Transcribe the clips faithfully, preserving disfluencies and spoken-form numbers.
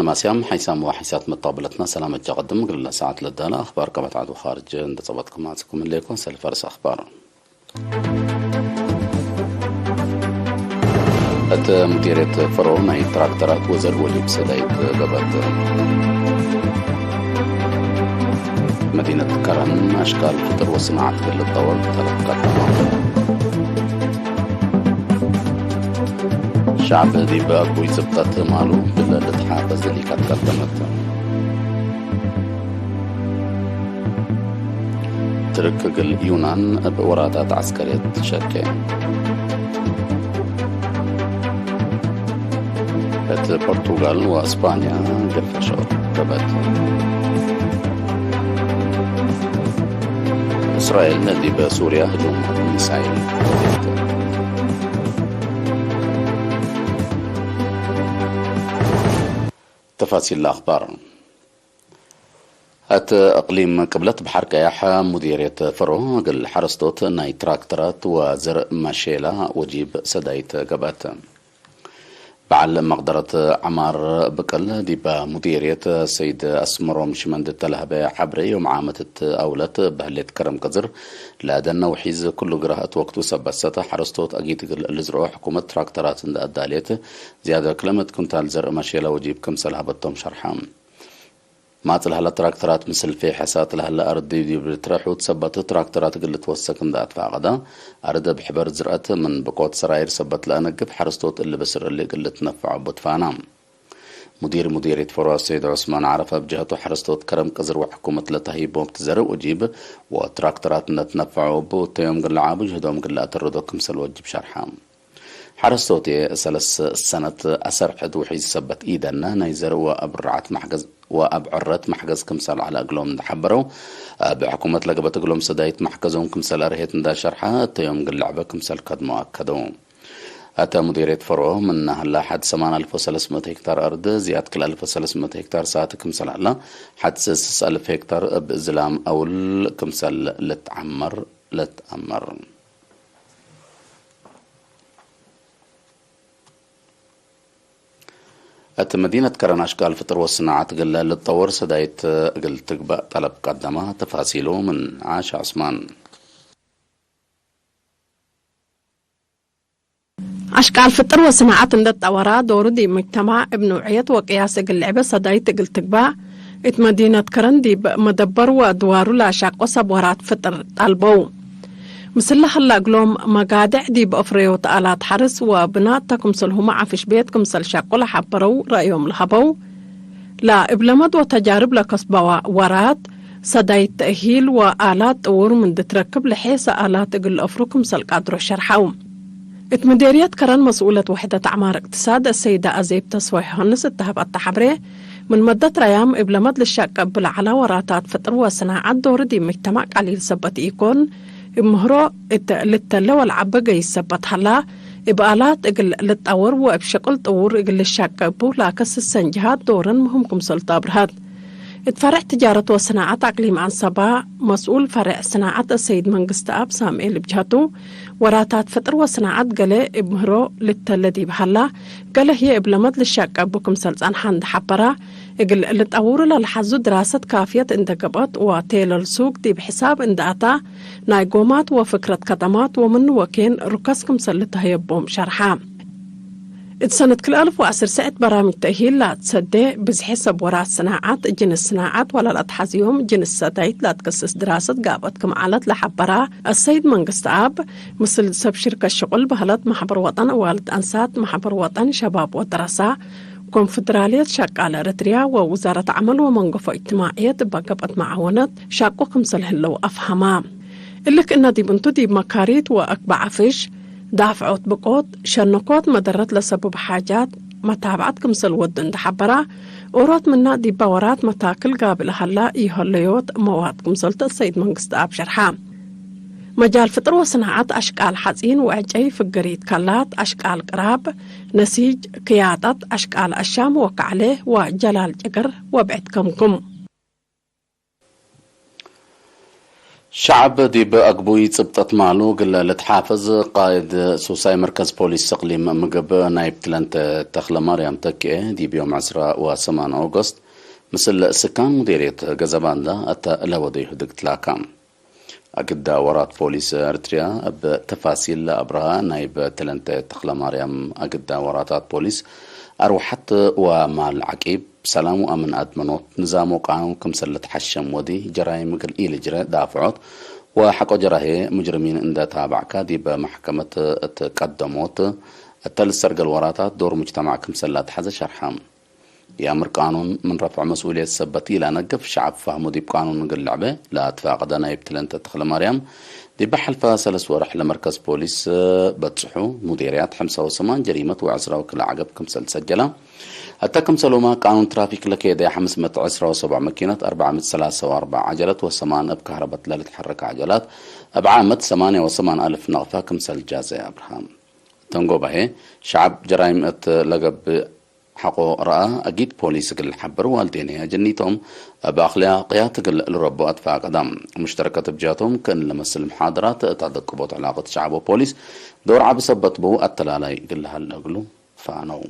ለማስያም ሓይሳም ወሓይሳት መጣብለትና ሰላም እጀ ቀድም እግል ሰዓት ለዳለ አኽባር ከመትዓት ወኻርጅ እንደ ጸበጥኩም አጽኩም እሌኮ ሰልፍ አርስ አኽባር። እት ሙዲርየት ፈሮ ናይ ትራክተራት ወዘር ወሊብ ሰዳይት ገብአት። መዲነት ከረን አሽካል ፍጥር ወስናዓት እግል ልትጠወር ተለፍቀት። ሸዕብ ዲብ አግቡይ ጽብጠት ማሉ እግል ልትሓፈዝ ሊካት ቀደመት። ትርክ እግል ዩናን እብ ወራታት ዐስከርየት ትሸኬ። እት ፖርቱጋል ወእስፓንያ ግርፈሾት ገብአት። እስራኤል ዲብ ሱርያ ህጁም ሚሳይል። ተፋሲል ለአኽባር። እት እቅሊም ቅብለት በሐር ቀያሕ ሙዲርየት ፈሮ እግል ሐረስቶት ናይ ትራክተራት ወዘርእ መሼላ ወጂብ ሰዳይት ገብአት። በዐል መቅደረት ዐማር ብቅል ዲበ ሙዲርየት ሰይድ አስመሮም ሽመንዲ እተ ለሀበ ሐብሬ፣ ዮም ዓመት እት አውለት በህሌት ከረም ቅዝር ለደነ ውሒዝ ኩሉ ግራህ እት ወቅቱ ሰበት ሰተ ሐረስቶት አጊት እግል ልዝርኦ ሕኩመት ትራክተራት እንደ አዳሌት ዝያደት ክለ ምእት ኩንታል ዘርእ መሼላ ወጂብ ክምሰል ሀበቶም ሸርሐ። ማጽ ለሀለ ትራክተራት ምስል ፌሐሳት ለሀለ አርድ ዲብ ልትረሑት ሰበት ትራክተራት እግል ልትወሰክ እንደ አትፋቀደ፣ አርድ እብ ሕበር ዝርአት ምን ብቆት ሰራይር ሰበት ለአነግብ ሐረስቶት እሊ ብስር እሊ እግል ልትነፈዖ እቡ ትፋና። ሙዲር ሙዲርየት ፈሮ ሰይድ ዑስማን ዓረፍ እብ ጀሀቱ ሐረስቶት ከረም ቅዝር ወሕኩመት ለተህይቦም ዘርእ ወጂብ ወትራክተራት እንደ ትነፈዑ እቡ እተዮም እግል ለዓቡ ጅህዶም እግል ለአተርዶ ክምሰል ወጅብ ሸርሐ። ሐረስቶቴ ሰለስ ሰነት አሰርሕድ ውሒዝ ሰበት ኢደነ ናይ ዘርእ ወአብ ርዓት መሕገዝ ወአብ ዕረት መሕገዝ ክምሰል ዐለ እግሎም እንደ ሐበረው፣ እብ ሕኩመት ለገብአት እግሎም ሰዳይት መሕገዞም ክምሰል አርሄት እንደ ሸርሐ፣ እተዮም እግል ለዕበ ክምሰል ከድሞ አከደው። እተ ሙዲርየት ፈሮ ምነ ሀላ ሐድ ሰማን አልፍ ወሰለስ ምእት ሄክታር አርድ፣ ዝያድ ክል አልፍ ወሰለስ ምእት ሄክታር ሳቲ ክምሰል ሀላ፣ ሐድ ስስ አልፍ ሄክታር እብ ዝላም አውል ክምሰል ልትዐመር፣ ልትአመር። እት መዲነት ከረን አሽቃል ፍጥር ወስናዐት እግል ልትጠወር ሰዳይት እግል ትግበእ ጠለብ ቀደመ። ተፋሲሉ ምን ዓሽ ዑስማን። አሽቃል ፍጥር ወስናዐት እንደ ጠወራ፣ ዶሩ ዲብ ሙጅተማዕ እብ ንውዕየት ወቅያስ እግል ልዕበ ሰዳይት እግል ትግባእ፣ እት መዲነት ከረን ዲብ መደበር ወአድዋሩ ለአሻቆ ሰብ ወራት ፍጥር ጠልበው። ምስል ለሀላ እግሎም መጋድዕ ዲብ አፍረዮት አላት ሐርስ ወብናት ተ ክምሰልሁመ ዐፍሽ ቤት ክምሰል ሻቁ ለሐበረው ረአዮም ለሀበው፣ ለእብ ለመድ ወተጃርብ ለከስበዋ ወራት፣ ሰዳይት ተእሂል ወአላት ጥውር ምን ትረክብ ለሔሰ አላት እግል ለአፍሩ ክምሰል ቃድሮ ሸርሐው። እት ምዴርየት ከረን መስኡለት ወሕደት አዕማር እቅትሳድ አሰይደ አዜብ ተስፋ ዮሐንስ እተ ሀበተ ሐብሬ፣ ምን መደት ረያም እብ ለመድ ልሻቀብ ለዐለ ወራታት ፍጥር ወስናዐት ዶሩ ዲብ ምጅተማዕ ቀሊል ሰበት ኢኮን፣ እብ ምህሮ እት ልተለ ወለዐበ ገይስ ሰበት ሀላ፣ እብ አላት እግል ልጠወር ወእብ ሸቅል ጥውር እግል ልሻቀብ እቡ ለአከስሰን ጀሃት ዶረን ምህም ክምሰል ቱ አብርሀት። እት ፈርዕ ትጃረት ወስናዐት አቅሊም አንሰባ፣ መስኡል ፈርዕ ስናዐት አሰይድ መንግስትአብ ሳምኤል እብ ጀሀቱ፣ ወራታት ፍጥር ወስናዐት ገሌ እብ ምህሮ ልተለ ዲብ ሀላ፣ ገሌ ህዬ እብ ለመድ ልሻቀቡ ክምሰል ጸንሐ እንደ ሐበራ፣ እግል ልጠውሩ ለለሐዙ ድራሰት ካፍየት እንደ ገብአት ወቴለል ሱቅ ዲብ ሕሳብ እንደ አታ፣ ናይ ጎማት ወፍክረት ከደማት ወምኑ ወኬን ሩከስ ክምሰል ልትሀየቦም ሸርሐ። እት ሰነት ክልኤ አልፍ ወዐስር ሰዕት በራምጅ ተእሂል ለአትሰዴ ብዝሒ ሰብ ወራት ስናዓት፣ ጅንስ ስናዓት ወለለአትሐዝዮም ጅንስ ሰዳይት ለአትከስስ ድራሰት ጋብአት ክም ዐለት ለሐበራ አሰይድ መንግስትአብ፣ ምስል ሰብ ሽርከት ሽቁል በህለት፣ ማሕበር ወጠን አዋልድ አንሳት፣ ማሕበር ወጠን ሸባብ ወደረሳ፣ ኮንፈደራልየት ሸቃለ ኤረትርያ ወውዛረት ዐመል ወመንገፎ እጅትማዕየት እበ ገብአት መዓወነት ሻቁ ክምሰል ህለው አፍሀማ። እሊ ክእነ ዲብ እንቱ ዲብ መካሪት ወአክበ ዐፍሽ፣ ዳፍዖት ብቆት፣ ሸነኮት መደረት ለሰብብ ሓጃት መታብዐት ክምሰል ወዱ እንዴ ሐበራ፣ ኦሮት ምና ዲበ ወራት መታክል ጋብእ ለሀላ ኢሀለዮት መዋድ ክምሰልቱ ሰይድ መንግስትአብ ሸርሐ። መጃል ፍጥር ወስናዐት አሽቃል ሐጺን ወዕጨይ፣ ፍግሪት ከላት፣ አሽቃል ቅራብ፣ ነሲጅ፣ ክያጠት፣ አሽቃል አሻም ወከዕሌ ወጀላል ጭግር ወብዕድ ከምኩም። ሸዐብ ዲብ አግቡይ ጽብጠት ማሉ እግል ልትሓፍዝ፣ ቃእድ ሱሳይ መርከዝ ፖሊስ እቅሊም ምግብ ናይብ ትለንተ ተክለማርያም ተኬ፣ ዲብ ዮም ዕስራ ወሰማን ኦገስት፣ ምስል ስካን ሙዴርየት ገዘባንዳ እተ ለወደዩ ህድግ ትላካ። አግዳ ወራት ፖሊስ ኤርትርያ እብ ተፋሲል ለአብርሃ፣ ናይብ ትለንተ ተክለማርያም አግዳ ወራታት ፖሊስ አርወሐት ወማል ዐቂብ፣ ሰላም ወአምን አድመኖት፣ ንዛም ወቃኑን ክምሰል ልትሐሸም ወዲ፣ ጀራይም እግል ኢልጅረ ዳፍዖት ወሐቆ ጀራሄ ሙጅርሚን እንደ ታበዕከ፣ ዲበ መሕከመት እት ቀደሞት እተ ልሰርገል ወራታት ዶር ሙጅተማዕ ክምሰል ለአትሐዘ ሸርሐ። የአምር ቃኑን ምን ረፍዕ መስኡልየት ሰበት ኢለአነግፍ፣ ሸዐብ ፋህሙ ዲብ ቃኑን እግል ልዕበ ለአትፋቀደ ናይብ ትለንተ ተክለማርያም፣ ዲበ ሐልፈ ሰለስ ወርሕ ለመርከዝ ፖሊስ በጽሑ፣ ሙዴርያት ሐምሳ ወሰማን ጀሪመት ወዐስራ ወክልኤ ዐገብ ክምሰል ሰጀለ። እተ ክምሰሉመ ቃኑን ትራፊክ ለኬደ ሐምስ ምእት ዕስራ ወሰብዕ መኪነት፣ አርበዕ ምእት ሰላሳ ወአርበዕ ዐጀለት ወሰማን እብ ከህረበት ለልትሐረክ ዐጀላት፣ እብ ዓመት ሰማንያ ወሰማን አልፍ ነቅፈ ክምሰል ጃዘ አብርሃ። ተንጎባሄ ሸዐብ ጀራይም እት ለገብእ ሐቆ ረአ፣ አጊድ ፖሊስ እግል ሐብር፣ ዋልዴንያ ጀኒቶም እብ አክላቅያት እግል ልረቡ አትፋቀዳ። ሙሽተረከት እብ ጃቶም ክእን ለመስል መሓደራት እት አደቅቦት ዕላቀት ሸዐብ ወፖሊስ ዶር ዐቢ ሰበት ቡ አተላላይ እግል ለሀለ እግሉ ፋነው።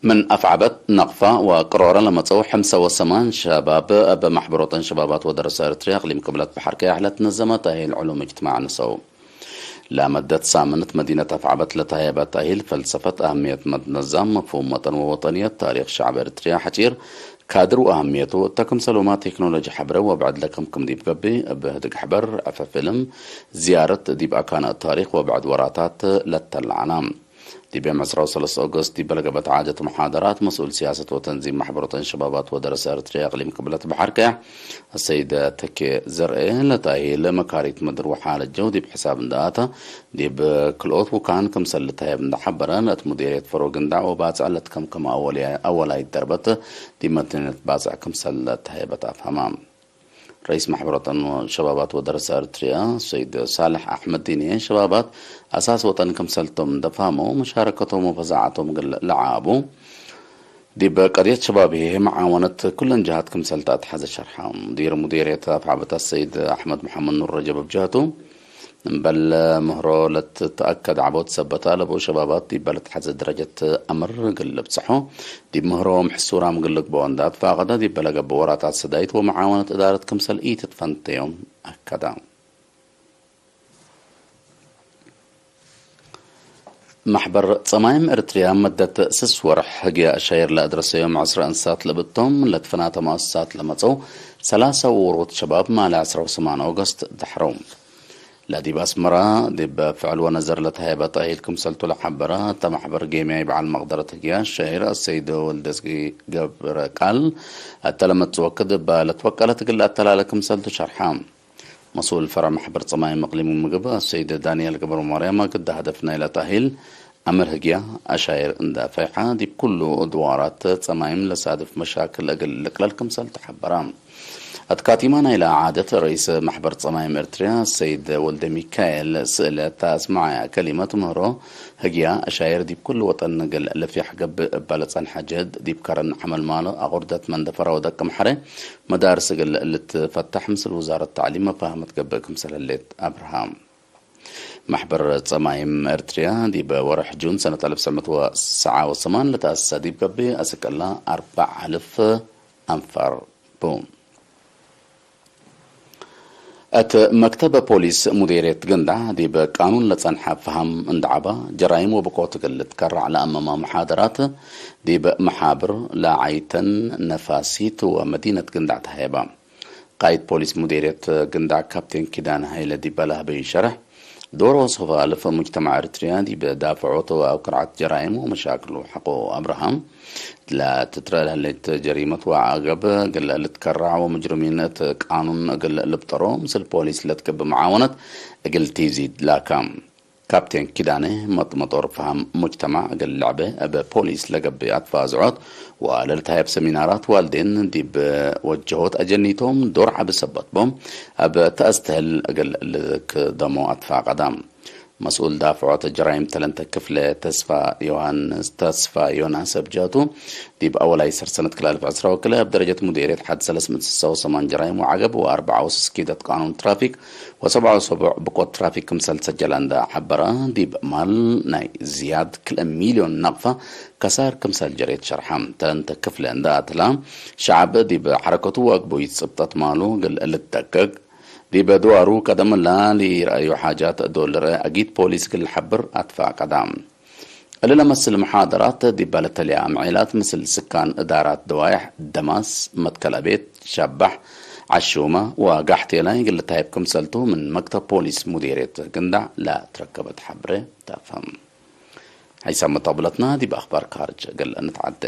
ምን አፍዐበት፣ ነቅፋ ወቅሮረ ለመጸው ሐምሰ ወሰማን ሸባብ እብ መሕበር ወጠን ሸባባት ወደረሰ ኤርትርያ እቅሊም ቅብለት በሐር ከያሕ ለትነዘመ ተእሂል ዕሉም እጅትማዕ ንሰው። ለመደት ሳምንት መዲነት አፍዐበት ለተሀየበ ተእሂል ፈልሰፈት አህምየት መትነዛም፣ መፍሁም ወጠን ወወጠንየት፣ ታሪክ ሸዕብ ኤርትርያ ሐጪር፣ ካድር ወአህምየቱ፣ እተ ክምሰሉመ ቴክኖሎጂ ሐብረ ወብዕድ ለክምክም ዲብ ገብእ፣ እብ ህድግ ሕበር፣ ዕፈ ፊልም፣ ዝያረት ዲብ አካነ ታሪክ ወብዕድ ወራታት ለተለዐና። ዲብ ዮም ዕስራ ወሰለስ ኦገስት ዲብ ለገብአት ዓደት መሓደራት፣ መስኡል ሲያሰት ወተንዚም መሕበር ወጠን ሸባባት ወደረሰ ኤርትርያ እቅሊም ቅብለት በሐር ከያሕ፣ አሰይድ ተኬ ዘርኤ፣ ለተእሂል መካሪት ምድር ወሓለት ጀው ዲብ ሕሳብ እንደ አተ፣ ዲብ ክልኦት ውካን ክምሰል ልትሀየብ እንደ ሐበረ፣ እት ሙዴርየት ፈሮ ግንዳዕ ወባጽዕ ለትከምከመ አወልያ-፣ አወላይት ደርበት ዲብ መዲነት ባጽዕ ክምሰል ለተሀየበት አፍሀመ። ረኢስ መሕበር ወጠን ሸባባት ወደረሰ ኤርትርያ ሰይድ ሳልሕ አሕመድ ዲንዬ፣ ሸባባት አሳስ ወጠን ክምሰልቶም እንደ ፈሀመው፣ መሻረከቶም ወፈዛዐቶም እግል ለዓቡ፣ ዲብ ቀድየት ሸባብ ህዬ መዓወነት ኩለን ጀሃት ክምሰል ተአትሐዘ ሸርሐ። ሙዲር ሙዴርየት አፍዐበት አሰይድ አሕመድ መሐመድ ኑር ረጀብ እብ ጀህቱ፣ እምበል ምህሮ ለትትአከድ ዐቦት ሰበት አለቡ ሸባባት ዲበ ለትሐዘ ደረጀት አምር እግል ልብጽሖ፣ ዲብ ምህሮም ሕሱራም እግል ልግብኦ እንደ አትፋቀደ፣ ዲበ ለገብእ ወራታት ሰዳይት ወመዓወነት እዳረት ክምሰል ኢትትፈንተዮም አከደ። መሕበር ጸማይም ኤርትርያ መደት ስስ ወርሕ ህግየ አሻይር ለአድረሰዮም ዐስረ እንሳት ለብቶም ለትፈናተ መአሰሳት ለመጸው ሰላሳ ውሩት ሸባብ ማለ ዐስረ ወሰማን ኦገስት ደሐረው። ለዲብ አስመራ ዲብ ፍዕል ወነዘር ለተሀየበ ተእሂል ክምሰልቱ ለሐበረ እተ መሕበር ጌምያይ በዐል መቅደረት ህግየ አሻይር አሰይድ ወልደዝጊ ገብረ ቃል፣ እተ ለመጽእ ወክድ እበ ለትወቀለት እግል ለአተላለ ክምሰልቱ ሸርሐ። መስኡል ፈረዕ መሕበር ጸማይም እቅሊም ምግብ አሰይድ ዳንኤል ገብረማርያም፣ አግደ ሀደፍ ናይለ ተእሂል አምር ህግያ አሻይር እንደ ፈይሐ፣ ዲብ ኩሉ ድዋራት ጸማይም ለሳድፍ መሻክል እግል ልቅለል ክምሰል ተሐበረ። አትካቲመ ናይለ ዓደት፣ ረኢስ መሕበር ጸማይም ኤርትርያ ሰይድ ወልደሚካኤል ስእለት አስመዐ። ከሊመት ምህሮ ህግያ አሻይር ዲብ ኩሉ ወጠን እግል ልፍያሕ ገብእ እበ ለጸንሐ ጅህድ፣ ዲብ ከረን ሐመልማሎ፣ አቁርደት መንደፈረ ወደቅም ሐሬ፣ መዳርስ እግል ልትፈተሕ ምስል ውዛረት ተዕሊም መፋህመት ገብእ ክምሰል ህሌት አብርሃ። መሕበር ጸማይም ኤርትርያ ዲብ ወርሕ ጁን ሰነት አልፍ ትሰዕ ምእት ወሰብዓ ወሰማን ለተአሰሰ ዲብ ገብእ አስክ እላ አርበዕ አልፍ አንፋር ቡ። እት መክተብ ፖሊስ ሙዴርየት ግንዳዕ ዲብ ቃኑን ለጸንሐ ፈሀም እንደ ዐበ፣ ጀራይም ወብቆት እግል ልትከረዕ ለአመመ መሓደራት ዲብ መሓብር ለዓይተን ነፋሲት ወመዲነት ግንዳዕ ተሀየበ። ቃይድ ፖሊስ ሙዴርየት ግንዳዕ ካፕቴን ኪዳነ ሀይለ ዲበ ለሀበዩ ሸርሕ፣ ዶር ወሰፈ አልፍ ሙጅተማዕ ኤርትርያ ዲብ ዳፍዖት ወአውክርዐት ጀራይም ወመሻክል ወሐቆ አብርሃም፣ ለትትረአ ለህሌት ጀሪመት ወዐገብ እግል ልትከረዕ ወሙጅርሚን እት ቃኑን እግል ልብጠሮ ምስል ፖሊስ ለትገብእ መዓወነት እግል ቲዚድ ላከ። ካፕቴን ኪዳነ መጥመጦር ፈሀም ሙጅተማዕ እግል ለዐበ እብ ፖሊስ ለገብእ አትፋዝዖት ወለልትሀየብ ሰሚናራት ዋልዴን ዲብ ወጀሆት አጀኒቶም ዶር ዐቢ ሰበት ቦም እብ ተአስትህል እግል ልክደሞ አትፋቀዳ። መስኡል ዳፍዖት ጀራይም ተለንተ ክፍለ ተስፋ ዮሐንስ፣ ተስፋ ዮናስ እብ ጀህቱ፣ ዲብ አወላይ ሰር ሰነት ክላልፍ ዕስራ ወክልኤ እብ ደረጀት ሙዴርየት ሐድ ሰለስ ምእት ስሳ ወሰማን ጀራይም ወዐገብ ወአርበዓ ወስስ ኪደት ቃኑን ትራፊክ ወሰብዓ ወሰቡዕ ብኮት ትራፊክ ክምሰል ሰጀለ እንደ ሐበረ፣ ዲብ ማል ናይ ዝያድ ክልኤ ሚልዮን ናቅፋ ከሳር ክምሰል ጀሬት ሸርሐ። ተለንተ ክፍለ እንደ አትላ፣ ሸዐብ ዲብ ሐረከቱ ወአግቡይ ጽብጠት ማሉ እግል ልትደቅቅ፣ ዲበ ድዋሩ ቀደም እላ ሊረአዩ ሓጃት ዶል ልርአ አጊድ ፖሊስ እግል ሐብር አትፋቀዳ። እሊ ለመስል መሓደራት ዲበ ለተልያ አምዔላት ምስል ስካን እዳራት ደዋይሕ ደማስ፣ መትከል አቤት፣ ሸባሕ፣ ዐሹመ ወጋሕቴላይ እግል ልታይብ ክምሰልቱ ምን መክተብ ፖሊስ ሙዴርየት ግንዳዕ ለትረከበት ሐብሬ ተፍህም። ሐይሳም መጣብለትና ዲብ አኽባር ካርጅ እግል እንትዓዴ።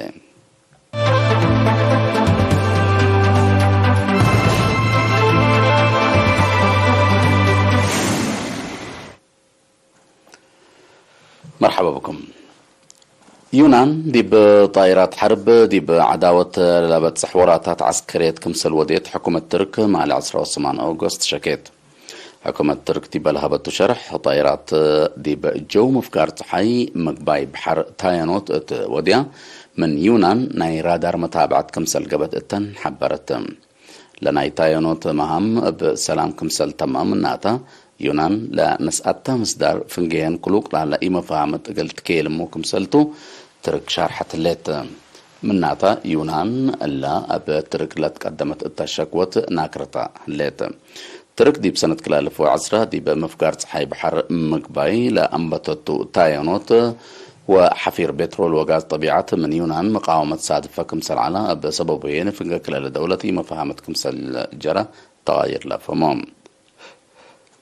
መርሐባ ብኩም። ዩናን ዲብ ጣይራት ሐርብ ዲብ ዐዳወት ለበጽሕ ወራታት ዐስከርየት ክምሰል ወዴት ሕኩመት ትርክ ማለ ዕስራ ወሰማን ኦገስት ሸኬት። ሕኩመት ትርክ ዲበ ለሀበቱ ሸርሕ፣ ጣይራት ዲብ ጀው ምፍጋር ጸሓይ ምግባይ በሐር ታየኖት እት ወድያ ምን ዩናን ናይ ራዳር መታብዐት ክምሰል ገብአት እተን ሐበረት። ለናይ ታየኖት መሃም እብ ሰላም ክምሰል ተመ ምናተ፣ ዩናን ለነስአተ ምስዳር ፍንጌየን ክሉቅ ላለ ኢመፋህመት እግል ትኬልሙ ክምሰልቱ ትርክ ሻርሐት ህሌት። ምናተ፣ ዩናን እለ እብ ትርክ ለትቀደመት እተ ሸክወት ናክርተ ህሌት። ትርክ ዲብ ሰነት ክልኤ አልፍ ወዐስረ ዲብ ምፍጋር ጸሓይ በሐር ምግባይ ለአንበተቱ ታየኖት ወሐፊር ቤትሮል ወጋዝ ጠቢዐት ምን ዩናን መቃወመት ሳድፈ ክምሰል ዐለ፣ እብ ሰበቡ ህዬ ንፍንገ ክልኤ ለደውለት ኢመፋህመት ክምሰል ጀረ ተቃይር ለአፍህሞ።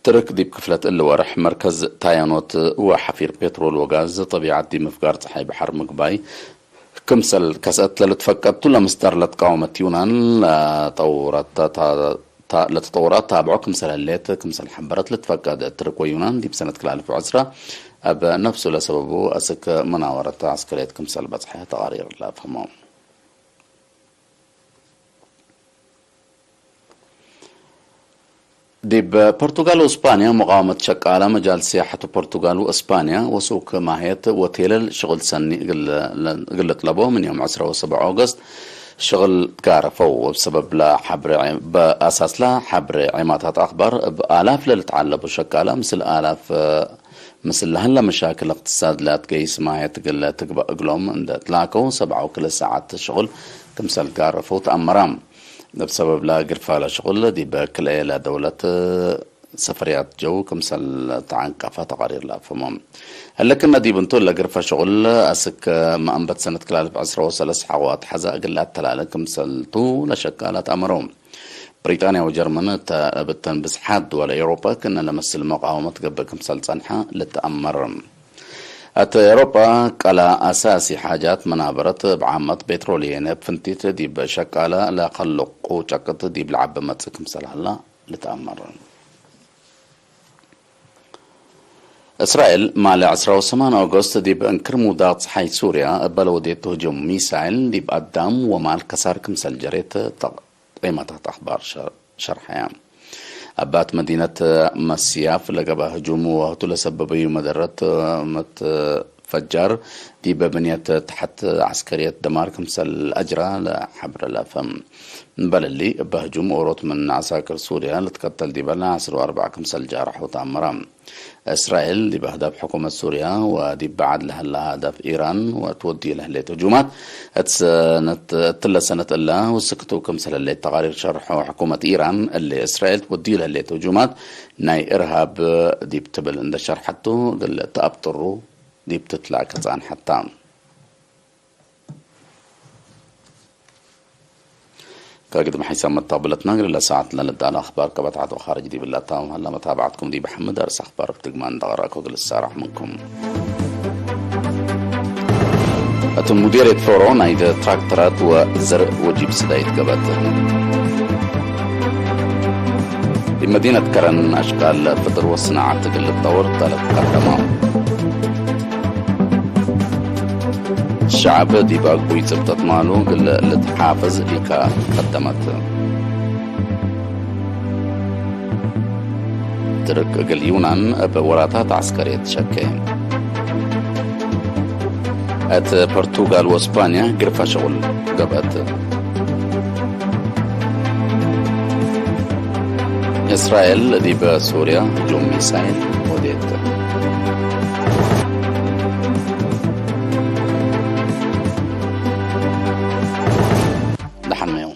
ትርክ ዲብ ክፍለት እሊ ወርሕ መርከዝ ታየኖት ወሐፊር ፔትሮል ወጋዝ ጠቢዐት ዲብ ምፍጋር ጸሓይ በሐር ምግባይ ክምሰል ከስአት ለልትፈቀድቱ ለምስዳር ለትቃወመት ዩናን ለጠውረተ ታ-፣ ታ-፣ ለተጠውራት ታብዖ ክምሰል ህሌት ክምሰል ሐበረት ልትፈቀድ። ትርክ ወዩናን ዲብ ሰነት ክልኤ አልፍ ወዐስረ እብ ነፍሱ ለሰበቡ አስክ መናወረት ዐስከርየት ክምሰል በጽሐ ተቃሪር ለአፍህሞ። ዲብ ፖርቱጋል ወእስፓንያ፣ ሙቃወመት ሸቃለ መጃል ሲያሐት ፖርቱጋል ወእስፓንያ ወሱክ ማህየት ወቴለል ሽቅል ሰኒ እግል፣ እግል ልጥለቦ ምን ዮም ዕስራ ወሰብዕ ኦገስት ሽቅል ትጋረፈው። እብ ሰበብ ለሐብሬ፣ በአሳስ ለሐብሬ ዔማታት አክባር እብ አላፍ ለልትዓለቡ ሸቃለ ምስል አላፍ ምስል ለሀለ መሻክል እቅትሳድ ለአትገይስ ማየት እግል ትግበእ እግሎም እንደ ትላከው ሰብዓ ወክልኤ ሰዓት ሽቁል ክምሰል ጋረፈው ተአመረ። እብ ሰበብ ለግርፋ ለሽቁል ዲበ ክልኤ ለደውለት ሰፈርያት ጀው ክምሰል ተዐንቀፈ ተቃሪር ለአፍህሞ። ህለ ክነ ዲብ እንቱ ለግርፈ ሽቁል አስክ መአንበት ሰነት ክላልፍ ዕስራ ወሰለስ ሐቆ አትሐዘ እግል ለአተላለ ክምሰልቱ ለሸቃላት አመረው። ብሪጣንያ ወጀርመን እተ እብ እተን ብዝሓት ድወል ኤውሮጳ ክእነ ለመስል መቃወመት ገብእ ክምሰል ጸንሐ ልትአመር። እት ኤውሮጳ ቀላ አሳሲ ሓጃት መናበረት እብ ዓመት ቤትሮልየን እብ ፍንቲት ዲብ ሸቃለ ለከልቁ ጨቅጥ ዲብ ለዐቢ መጽእ ክምሰል ሀላ ልትአመር። እስራኤል ማለ ዕስራ ወሰማን ኦገስት ዲብ እንክር ሙዳቅ ጸሓይ ሱርያ እበ ለወዴቱ ህጁም ሚሳይል ዲብ አዳም ወማል ከሳር ክምሰል ጀሬት ተ-፣ ዒመታት አክባር ሸ-፣ ሸርሐየ። አባት መዲነት መስያፍ ለገብአ ህጁም ወህቱ ለሰበበዩ መደረት መትፈጃር ዲበ ብንየት ተሐት ዐስከርየት ደማር ክምሰል አጅራ ለሐብረ ለአፍህም። እምበል እሊ፣ እበ ህጁም ኦሮት ምን ዐሳክር ሱርያ ልትቀተል ዲበ ለዐስር ወአርበዕ ክምሰል ጃርሐው ተአመረ። እስራኤል ዲብ አህዳፍ ሕኩመት ሱርያ ወዲብ በዐድ ለሀላ አህዳፍ ኢራን ወትወድዩ ለህሌት ህጁማት፣ እት ሰነት፣ እትለ ሰነት እላ ውስክቱ ክምሰል ህሌት ተቃሪር ሸርሖ። ሕኩመት ኢራን እሊ እስራኤል ትወድዩ ለህሌት ህጁማት ናይ እርሃብ ዲብ ትብል እንደ ሸርሐቱ፣ እግል ተአብጥሩ ዲብ ትትላከ ጸንሐታ። ከግድም ሐይሳም መታብለትና እግል ለሰዓት ለልዳለ አኽባር ከበትዓት ወኻርጅ ዲብላ ታምም ሀላ መታብዓትኩም ዲብ ሐምድ አርስ አኽባር እብ ድግማን ደቀራኩ እግል እሳራሕ ምንኩም። እት ሙዲርየት ፎሮ ናይት ትራክተራት ወዘርእ ወጂብ ስዳይት ገበት። ዲብ መዲነት ከረን አሽቃል ፍጥር ወስናዓት እግል ልጠወር ተ ለትቀደመ። ሸዐብ ዲብ አግቡይ ጽብጠት ማሉ እግል ልትሓፍዝ ኢልካ ቀደመት። ትርክ እግል ዩናን እብ ወራታት ዐስከርየት ሸኬ። እት ፖርቱጋል ወስፓንያ ግርፋ ሸቁል ገብአት። እስራኤል ዲብ ሱርያ ህጁም ሚሳይል ወዴት። ደሐን ሜው።